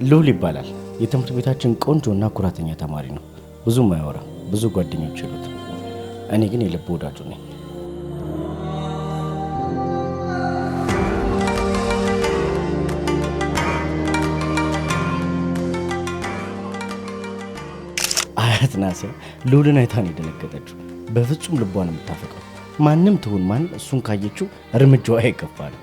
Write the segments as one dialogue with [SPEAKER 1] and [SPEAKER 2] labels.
[SPEAKER 1] ልዑል ይባላል። የትምህርት ቤታችን ቆንጆና ኩራተኛ ተማሪ ነው። ብዙም አያወራም፣ ብዙ ጓደኞች የሉትም። እኔ ግን የልብ ወዳጁ ነኝ። አያት ናሲያ ልዑልን አይታ ነው የደነገጠችው። በፍጹም ልቧ ነው የምታፈቅረው። ማንም ትሁን ማን እሱን ካየችው እርምጃዋ የከፋ ነው።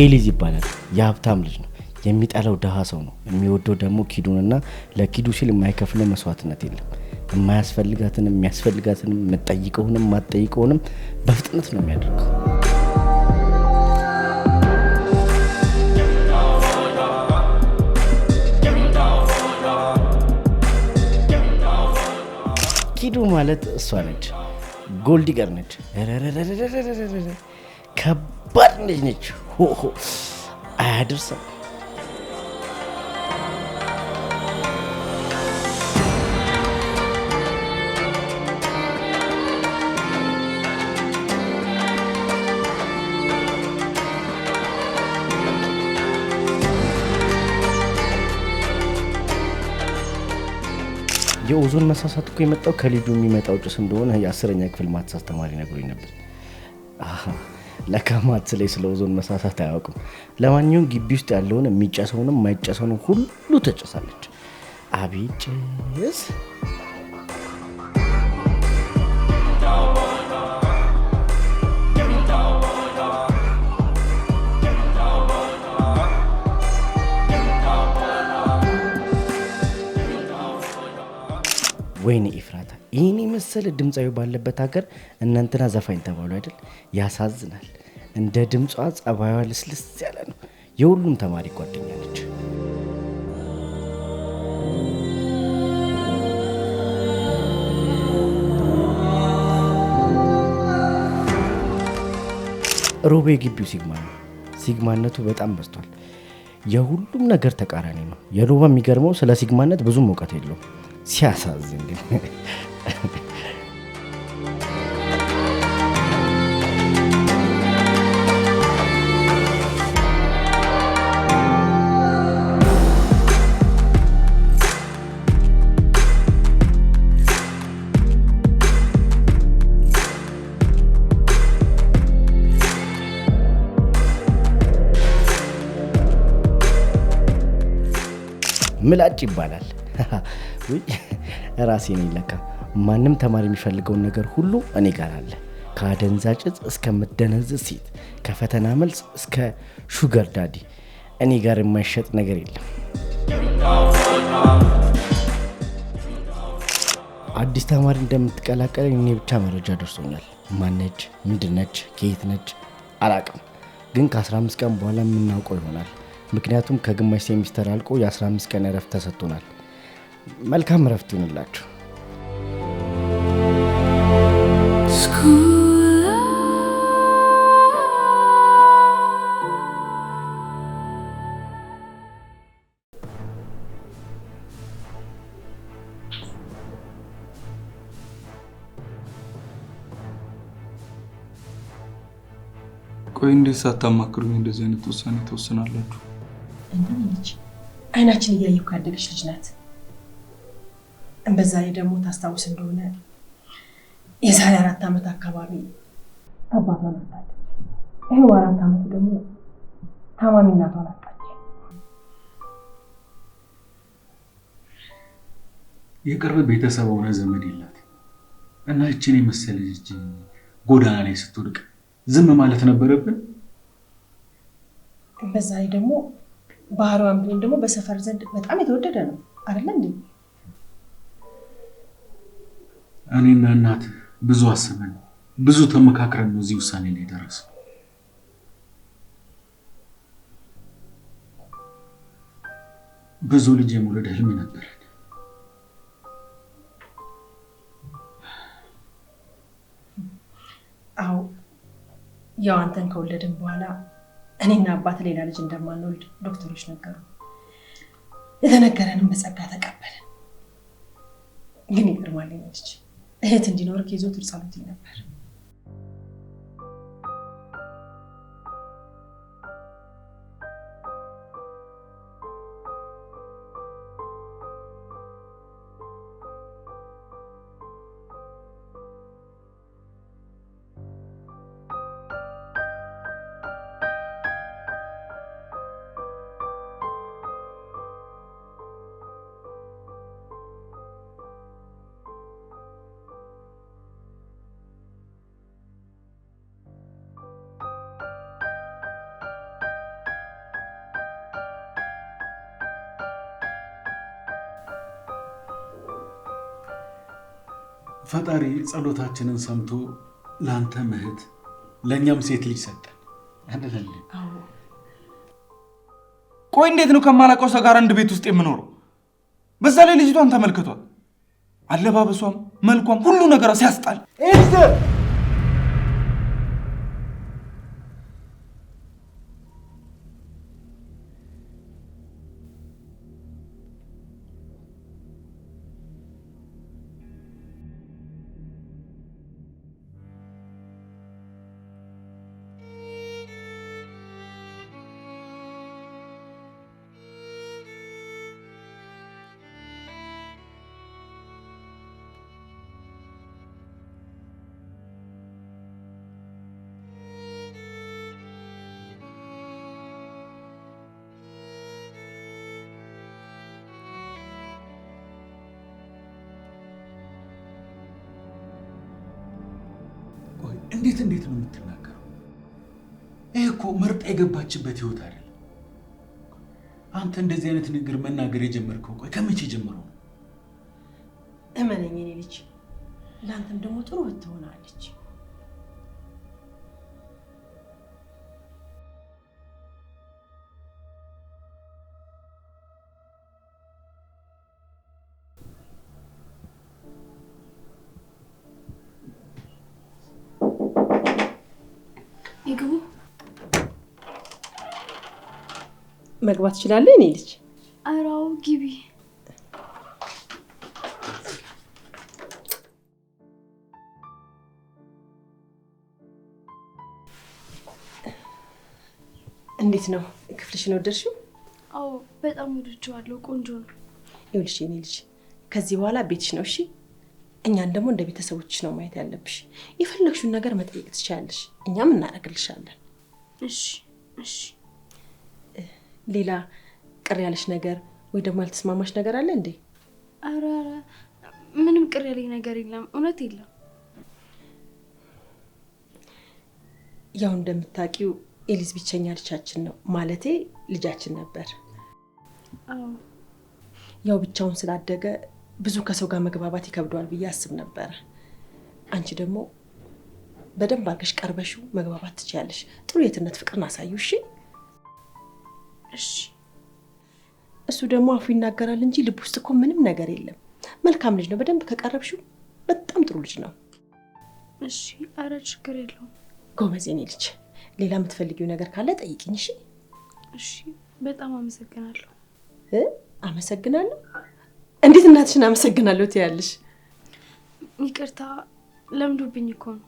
[SPEAKER 1] ኤሊዝ ይባላል። የሀብታም ልጅ ነው። የሚጠላው ድሃ ሰው ነው። የሚወደው ደግሞ ኪዱንና ለኪዱ ሲል የማይከፍለው መስዋዕትነት የለም። የማያስፈልጋትንም የሚያስፈልጋትንም የምትጠይቀውንም የማትጠይቀውንም በፍጥነት ነው የሚያደርገው። ኪዱ ማለት እሷ ነች። Gold digger ነች። ረረረረረረረ ከባድ ልጅ ነች። ሆሆ አያደርሰም። የኦዞን መሳሳት እኮ የመጣው ከልጁ የሚመጣው ጭስ እንደሆነ የ10ኛ ክፍል maths አስተማሪ ነግሮኝ ነበር። አሃ ለካ maths ላይ ስለ ኦዞን መሳሳት አያውቅም። ለማንኛውም ግቢ ውስጥ ያለውን የሚጨሰውንም የማይጨሰውንም ሁሉ ተጨሳለች። አቤት ጭስ! ወይኔ ኤፍራታ፣ ይህን የመሰለ ድምፃዊ ባለበት ሀገር እናንትና ዘፋኝ ተባሉ አይደል? ያሳዝናል። እንደ ድምጿ ጸባይዋ ልስልስ ያለ ነው። የሁሉም ተማሪ ጓደኛ ነች። ሮቤ የግቢው sigma ነው። Sigma ነቱ በጣም በዝቷል። የሁሉም ነገር ተቃራኒ ነው። የሮባ የሚገርመው ስለ sigma ነት ብዙም እውቀት የለውም። ሲያሳዝን ግን። ምላጭ ይባላል። ውይ ራሴ ነኝ ለካ። ማንም ተማሪ የሚፈልገውን ነገር ሁሉ እኔ ጋር አለ። ከአደንዛዥ እጽ እስከምትደነዝዝ ሴት፣ ከፈተና መልስ እስከ sugar daddy እኔ ጋር የማይሸጥ ነገር የለም። አዲስ ተማሪ እንደምትቀላቀለኝ እኔ ብቻ መረጃ ደርሶኛል። ማነች? ምንድነች? ከየት ነች? አላቅም። ግን ከ15 ቀን በኋላ የምናውቀው ይሆናል። ምክንያቱም ከግማሽ ሴሚስተር አልቆ የ15 ቀን እረፍት ተሰጥቶናል። መልካም እረፍት ይሁንላችሁ።
[SPEAKER 2] ቆይ እንዴት ሳታማክሩኝ እንደዚህ አይነት ውሳኔ ትወስናላችሁ?
[SPEAKER 3] እንዴ ልጅ አይናችን እያየ እኮ ያደገች ልጅ ናት። በዛ ላይ ደግሞ ታስታውስ እንደሆነ የዛሬ 4 ዓመት አካባቢ አባቷን አጣች። ይሄው 4 ዓመቱ ደግሞ ታማሚ እናቷን አጣች።
[SPEAKER 4] የቅርብ ቤተሰብ ሆነ ዘመድ የላት እና እቺን የመሰለ ልጅ ጎዳና ላይ ስትወድቅ ዝም ማለት ነበረብን?
[SPEAKER 3] በዛ ላይ ደግሞ ባህሪዋም ቢሆን ደግሞ በሰፈር ዘንድ በጣም የተወደደ ነው አይደል እንዴ?
[SPEAKER 4] እኔና እናት ብዙ አስበን ብዙ ተመካክረን ነው እዚህ ውሳኔ ላይ ደረስነው። ብዙ ልጅ የመውለድ ህልም ነበረን።
[SPEAKER 3] አዎ ያው አንተን ከወለድን በኋላ እኔና አባት ሌላ ልጅ እንደማንወልድ ዶክተሮች ነገሩ። የተነገረንም በጸጋ ተቀበልን። ግን ይገርማል የኔ ልጅ፣ እህት እንዲኖርክ የዘወትር ጸሎቴ ነበር።
[SPEAKER 4] ፈጣሪ ጸሎታችንን ሰምቶ ለአንተም እህት ለእኛም ሴት ልጅ ሰጠን አይደል?
[SPEAKER 2] ቆይ እንዴት ነው ከማላውቀው ሰው ጋር አንድ ቤት ውስጥ የምኖረው? በዛ ላይ ልጅቷን ተመልክቷል። አለባበሷም፣ መልኳም፣ ሁሉ ነገሯ ሲያስጣል።
[SPEAKER 4] እንዴት እንዴት ነው የምትናገረው? ይህ እኮ መርጣ የገባችበት ህይወት አይደለም። አንተ እንደዚህ አይነት ንግግር መናገር የጀመርከው ቆይ ከመቼ ጀምሮ ነው?
[SPEAKER 3] እመነኝ የኔ ልጅ፣ ለአንተም ደግሞ ጥሩ ትሆናለች።
[SPEAKER 5] ይግቡ።
[SPEAKER 3] መግባት ትችላለህ የኔ ልጅ?
[SPEAKER 5] ኧረ አዎ ግቢ።
[SPEAKER 3] እንዴት ነው ክፍልሽን ወደድሽው?
[SPEAKER 5] አዎ በጣም ወድጄዋለሁ። ቆንጆ ነው።
[SPEAKER 3] ይኸውልሽ የኔ ልጅ ከዚህ በኋላ ቤትሽ ነው እሺ? እኛን ደግሞ እንደ ቤተሰቦችሽ ነው ማየት ያለብሽ። የፈለግሽውን ነገር መጠየቅ ትችያለሽ፣ እኛም እናደርግልሻለን።
[SPEAKER 5] እሺ እሺ።
[SPEAKER 3] ሌላ ቅር ያለሽ ነገር ወይ ደግሞ ያልተስማማሽ ነገር አለ እንዴ?
[SPEAKER 5] ኧረ ኧረ ምንም ቅር ያለኝ ነገር የለም፣ እውነት የለም።
[SPEAKER 3] ያው እንደምታውቂው ኤሊዝ ብቸኛ ልጃችን ነው፣ ማለቴ ልጃችን ነበር።
[SPEAKER 5] አዎ
[SPEAKER 3] ያው ብቻውን ስላደገ ብዙ ከሰው ጋር መግባባት ይከብደዋል ብዬ አስብ ነበረ። አንቺ ደግሞ በደንብ አድርገሽ ቀርበሽው መግባባት ትችያለሽ። ጥሩ የትነት ፍቅርን አሳዩ። እሺ
[SPEAKER 5] እሺ።
[SPEAKER 3] እሱ ደግሞ አፉ ይናገራል እንጂ ልብ ውስጥ እኮ ምንም ነገር የለም። መልካም ልጅ ነው። በደንብ ከቀረብሽው በጣም ጥሩ ልጅ ነው።
[SPEAKER 5] እሺ። ኧረ ችግር የለውም።
[SPEAKER 3] ጎበዝ የኔ ልጅ። ሌላ የምትፈልጊው ነገር ካለ ጠይቂኝ። እሺ
[SPEAKER 5] እሺ። በጣም አመሰግናለሁ።
[SPEAKER 3] አመሰግናለሁ? እንዴት እናትሽን አመሰግናለሁ ትያለሽ?
[SPEAKER 5] ይቅርታ ለምዶብኝ እኮ ነው።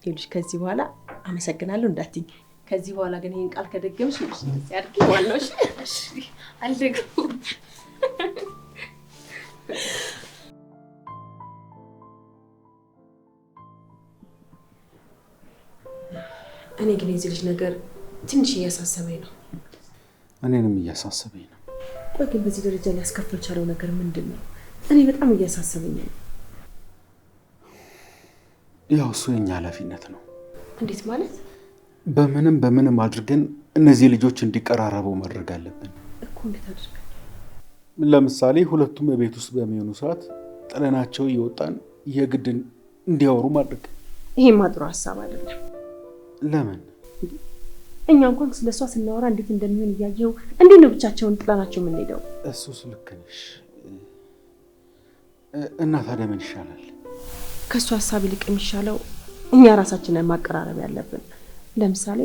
[SPEAKER 3] ይኸውልሽ ከዚህ በኋላ አመሰግናለሁ እንዳትኝ። ከዚህ በኋላ ግን ይሄን ቃል ከደገምሽ ይኸውልሽ እንደዚህ አድርጊ ማለት ነው።
[SPEAKER 5] እሺ አልደግምም።
[SPEAKER 3] እኔ ግን የዚህ ልጅ ነገር ትንሽ እያሳሰበኝ ነው።
[SPEAKER 4] እኔንም እያሳሰበኝ ነው።
[SPEAKER 3] ቆይ ግን በዚህ ደረጃ ሊያስከፍል የቻለው ነገር ምንድን ነው? እኔ በጣም እያሳሰበኝ ነው።
[SPEAKER 4] ያው እሱ የኛ ኃላፊነት ነው።
[SPEAKER 3] እንዴት ማለት?
[SPEAKER 4] በምንም በምንም አድርገን እነዚህ ልጆች እንዲቀራረቡ ማድረግ አለብን
[SPEAKER 3] እኮ። እንዴት አድርገን?
[SPEAKER 4] ለምሳሌ ሁለቱም የቤት ውስጥ በሚሆኑ ሰዓት ጥለናቸው እየወጣን የግድ እንዲያወሩ ማድረግ።
[SPEAKER 3] ይሄማ ጥሩ ሀሳብ አይደለም።
[SPEAKER 4] ለምን?
[SPEAKER 3] እኛ እንኳን ስለሷ ስናወራ እንዴት እንደሚሆን እያየው እንዴት ነው ብቻቸውን ጥለናቸው የምንሄደው?
[SPEAKER 4] እሱስ ልክ ነሽ። እና ታዲያ ምን ይሻላል?
[SPEAKER 3] ከእሱ ሀሳብ ይልቅ የሚሻለው እኛ ራሳችንን ማቀራረብ ያለብን። ለምሳሌ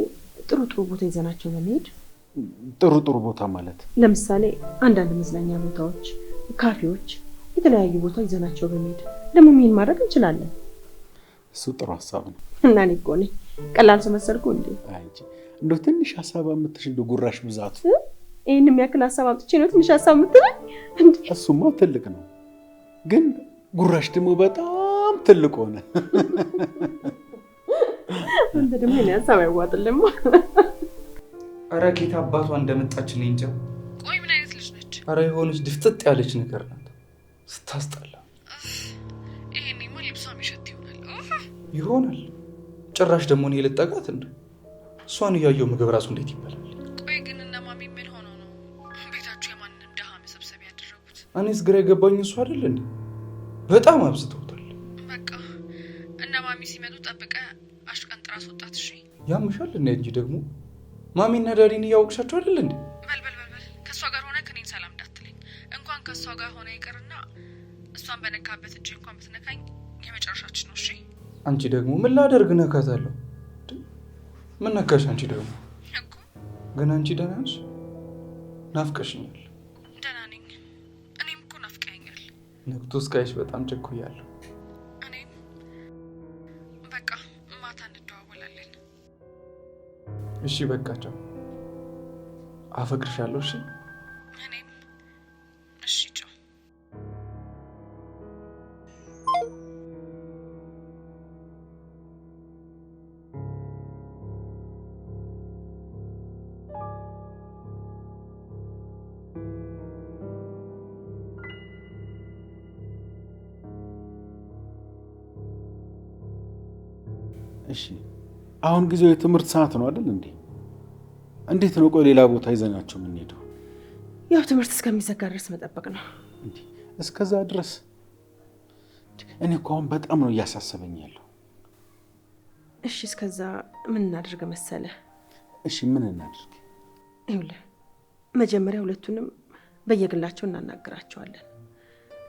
[SPEAKER 3] ጥሩ ጥሩ ቦታ ይዘናቸው በመሄድ።
[SPEAKER 4] ጥሩ ጥሩ ቦታ ማለት?
[SPEAKER 3] ለምሳሌ አንዳንድ መዝናኛ ቦታዎች፣ ካፌዎች የተለያዩ ቦታ ይዘናቸው በመሄድ ደግሞ ይሄን ማድረግ እንችላለን።
[SPEAKER 4] እሱ ጥሩ ሀሳብ ነው።
[SPEAKER 3] እና እኔ እኮ ነኝ ቀላል ሰው መሰልኩ እንዴ?
[SPEAKER 4] አንቺ እንደው ትንሽ ሀሳብ አምጥተሽ እንደው ጉራሽ ብዛቱ።
[SPEAKER 3] ይሄን የሚያክል ሀሳብ አምጥቼ ነው ትንሽ ሀሳብ የምትለኝ? እንዴ
[SPEAKER 4] እሱማ ትልቅ ነው፣ ግን ጉራሽ ደግሞ በጣም ትልቅ ሆነ።
[SPEAKER 3] አንተ ደግሞ የኔ ሀሳብ አይዋጥልም።
[SPEAKER 2] ኧረ ኬት አባቷ እንደመጣች እኔ እንጃ።
[SPEAKER 6] ቆይ ምን አይነት ልጅ ነች?
[SPEAKER 2] ኧረ የሆነች ድፍጥጥ ያለች ነገር ናት፣ ስታስጠላ።
[SPEAKER 6] ይሄኔማ ልብሷ የሚሸት ይሆናል
[SPEAKER 2] ይሆናል። ጭራሽ ደግሞ እኔ ልጠጋት እንዴ? እሷን እያየሁ ምግብ ራሱ እንዴት ይበላል?
[SPEAKER 6] ቆይ ግን እነ ማሚ ምን ሆነው ነው ቤታችሁ የማንንም ደሃ መሰብሰቢያ ያደረጉት?
[SPEAKER 2] እኔስ ግራ የገባኝ እሱ አይደል እንዴ? በጣም አብዝተውታል።
[SPEAKER 6] በቃ እነ ማሚ ሲመጡ ጠብቀህ አሽቀንጥራ አስወጣት። እሺ
[SPEAKER 2] ያምሻል እንዴ? እንጂ ደግሞ ማሚና ዳዲን እያወቅሻቸው አይደል እንዴ?
[SPEAKER 6] በል በል በል በል፣ ከእሷ ጋር ሆነ ከኔን ሰላም እንዳትለኝ። እንኳን ከእሷ ጋር ሆነ ይቅርና እሷን በነካበት እጅ እንኳን ብትነካኝ የመጨረሻችን ነው። እሺ
[SPEAKER 2] አንቺ ደግሞ ምን ላደርግ ነካታለሁ? ምን ነካሽ አንቺ ደግሞ?
[SPEAKER 6] እኮ
[SPEAKER 2] ግን አንቺ ደህና ነሽ? ናፍቀሽኛል።
[SPEAKER 6] ደህና ነኝ። እኔም እኮ ናፍቀኸኛል።
[SPEAKER 2] ነግቶ እስካይሽ በጣም ቸኩያለሁ።
[SPEAKER 6] እኔም በቃ ማታ እንደዋወላለን።
[SPEAKER 2] እሺ በቃ ቻው። አፈቅርሻለሁ። እሺ
[SPEAKER 6] እኔም እሺ ቻው።
[SPEAKER 4] እሺ አሁን ጊዜው የትምህርት ሰዓት ነው አይደል እንዴ? እንዴት ነው ቆይ ሌላ ቦታ ይዘናቸው የምንሄደው?
[SPEAKER 3] ያው ትምህርት እስከሚዘጋ ድረስ መጠበቅ ነው።
[SPEAKER 4] እንዴ እስከዛ ድረስ እኔ እኮ አሁን በጣም ነው እያሳሰበኝ ያለው።
[SPEAKER 3] እሺ እስከዛ ምን እናድርግ መሰለህ?
[SPEAKER 4] እሺ ምን እናድርግ?
[SPEAKER 3] ይኸውልህ መጀመሪያ ሁለቱንም በየግላቸው እናናግራቸዋለን።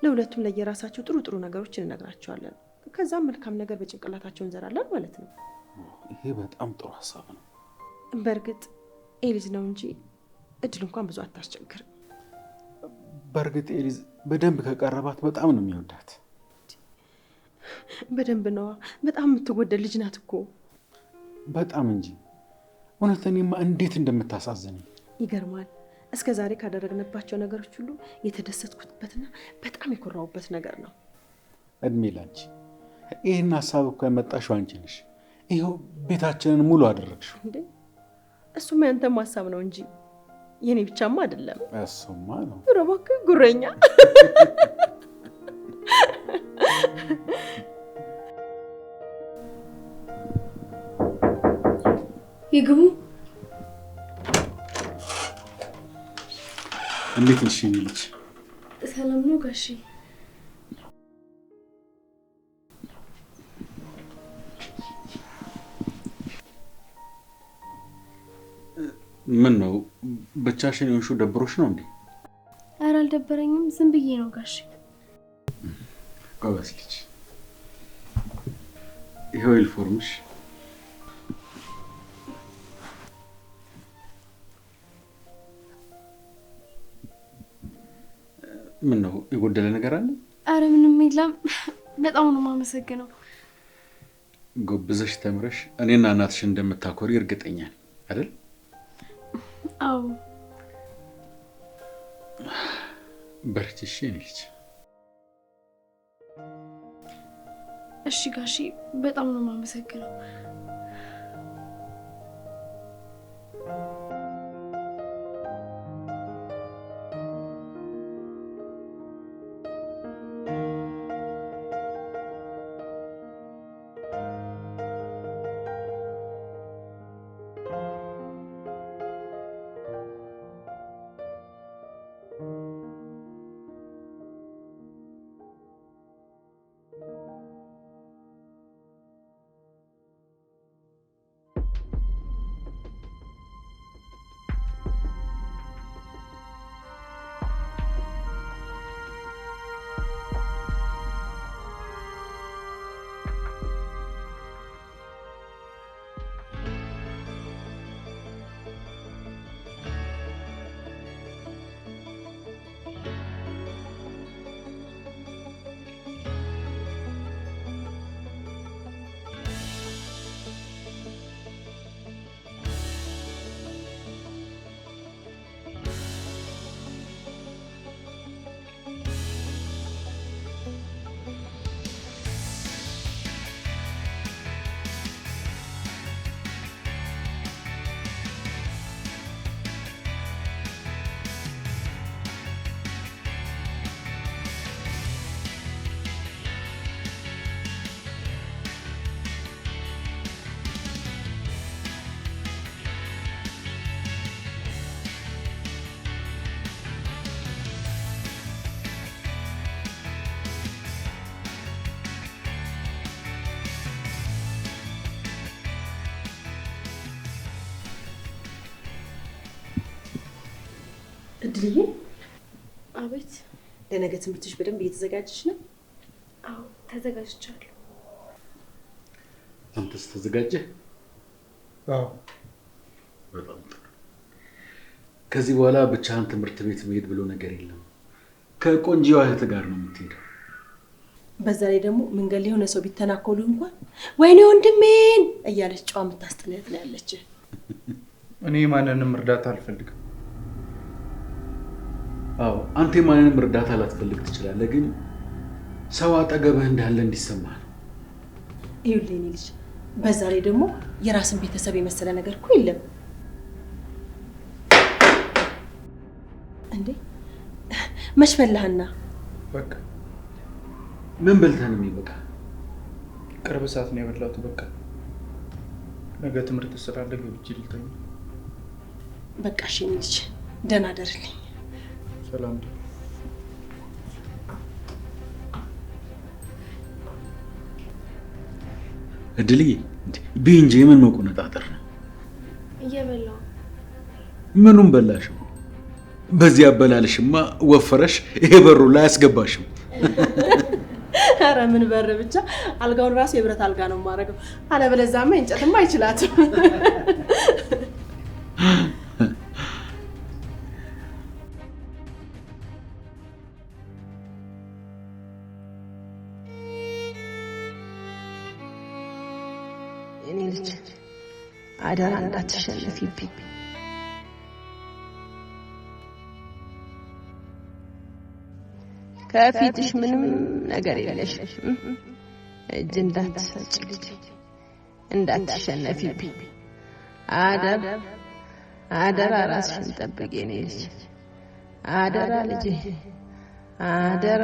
[SPEAKER 3] ለሁለቱም ለየራሳቸው ጥሩ ጥሩ ነገሮች እንነግራቸዋለን። ከዛም መልካም ነገር በጭንቅላታቸው እንዘራለን ማለት ነው።
[SPEAKER 4] ይሄ በጣም ጥሩ ሀሳብ ነው።
[SPEAKER 3] በእርግጥ ኤሊዝ ነው እንጂ እድል እንኳን ብዙ አታስቸግርም።
[SPEAKER 4] በእርግጥ ኤሊዝ በደንብ ከቀረባት በጣም ነው የሚወዳት።
[SPEAKER 3] በደንብ ነዋ። በጣም የምትወደድ ልጅ ናት እኮ።
[SPEAKER 4] በጣም እንጂ። እውነት እኔማ እንዴት እንደምታሳዝነኝ
[SPEAKER 3] ይገርማል። እስከ ዛሬ ካደረግንባቸው ነገሮች ሁሉ የተደሰትኩበትና በጣም የኮራሁበት ነገር ነው።
[SPEAKER 4] እድሜ ላንቺ። ይህን ሀሳብ እኮ ያመጣሽው አንቺ ነሽ። ይኸው ቤታችንን ሙሉ አደረግሽው።
[SPEAKER 3] እንዴ እሱማ ያንተም ሀሳብ ነው እንጂ የኔ ብቻማ አይደለም።
[SPEAKER 4] እሱማ ነው።
[SPEAKER 3] ኧረ እባክህ ጉረኛ።
[SPEAKER 5] ይግቡ።
[SPEAKER 4] እንዴት ነሽ የኔ ልጅ?
[SPEAKER 5] ሰላም ነው ጋሼ?
[SPEAKER 4] ምን ነው ብቻሽን የሆንሽው? ደብሮሽ ነው እንዴ?
[SPEAKER 5] ኧረ አልደበረኝም፣ ዝም ብዬ ነው ጋሼ።
[SPEAKER 4] ጎበዝ ልጅ። ይኸው ዩኒፎርምሽ። ምን ነው የጎደለ ነገር አለ?
[SPEAKER 5] ኧረ ምንም የለም። በጣም ነው የማመሰግነው።
[SPEAKER 4] ጎብዘሽ ተምረሽ እኔና እናትሽ እንደምታኮሪ እርግጠኛ ነኝ አይደል?
[SPEAKER 5] አዎ።
[SPEAKER 4] በርቺ እሺ የኔ ልጅ።
[SPEAKER 5] እሺ ጋሼ፣ በጣም ነው የማመሰግነው።
[SPEAKER 3] እድልዬ።
[SPEAKER 5] አቤት።
[SPEAKER 3] ለነገ ትምህርትሽ በደንብ እየተዘጋጀሽ ነው?
[SPEAKER 5] አዎ ተዘጋጅቻለሁ።
[SPEAKER 4] አንተስ ተዘጋጀህ?
[SPEAKER 2] አዎ።
[SPEAKER 4] በጣም ጥሩ። ከዚህ በኋላ ብቻህን ትምህርት ቤት መሄድ ብሎ ነገር የለም። ከቆንጂዋ እህት ጋር ነው የምትሄደው።
[SPEAKER 3] በዛ ላይ ደግሞ መንገድ ላይ የሆነ ሰው ቢተናኮሉ እንኳን ወይኔ ወንድሜን እያለች ጨዋ የምታስጥልህ ነው ያለች።
[SPEAKER 2] እኔ ማንንም እርዳታ አልፈልግም።
[SPEAKER 4] አዎ አንተ የማንንም እርዳታ ላትፈልግ ትችላለህ፣ ግን ሰው አጠገብህ እንዳለ እንዲሰማህ ነው።
[SPEAKER 3] ይኸውልህ የእኔ ልጅ፣ በዛ ላይ ደግሞ የራስን ቤተሰብ የመሰለ ነገር እኮ የለም። እንዴ መች በላህና?
[SPEAKER 2] በቃ
[SPEAKER 4] ምን በልተህ ነው የሚበቃ?
[SPEAKER 2] ቅርብ ሰዓት ነው የበላሁት። በቃ ነገ ትምህርት ስላለ ገብቼ ልተኛ።
[SPEAKER 3] በቃ እሺ የእኔ ልጅ፣ ደህና ደርልኝ።
[SPEAKER 2] ሰላም።
[SPEAKER 4] እድልዬ ብይ እንጂ የምን መቆነጣጠር ነው?
[SPEAKER 5] እየበላሁ።
[SPEAKER 4] ምኑን በላሽው? በዚህ አበላልሽማ ወፈረሽ፣ ይሄ በሩ ላይ አያስገባሽም።
[SPEAKER 3] ኧረ ምን በር ብቻ፣ አልጋውን ራሱ የብረት አልጋ ነው የማደርገው። አለበለዚያማ እንጨትማ አይችላትም። የእኔ ልጅ አደራ እንዳትሸነፊብኝ። ከፊትሽ ምንም ነገር የለሽም። እጅ እንዳትሰጪ ልጄ፣ እንዳትሸነፊብኝ። አደራ አደራ፣ ራስሽን ጠብቂ የእኔ ልጅ። አደራ ልጄ፣ አደራ።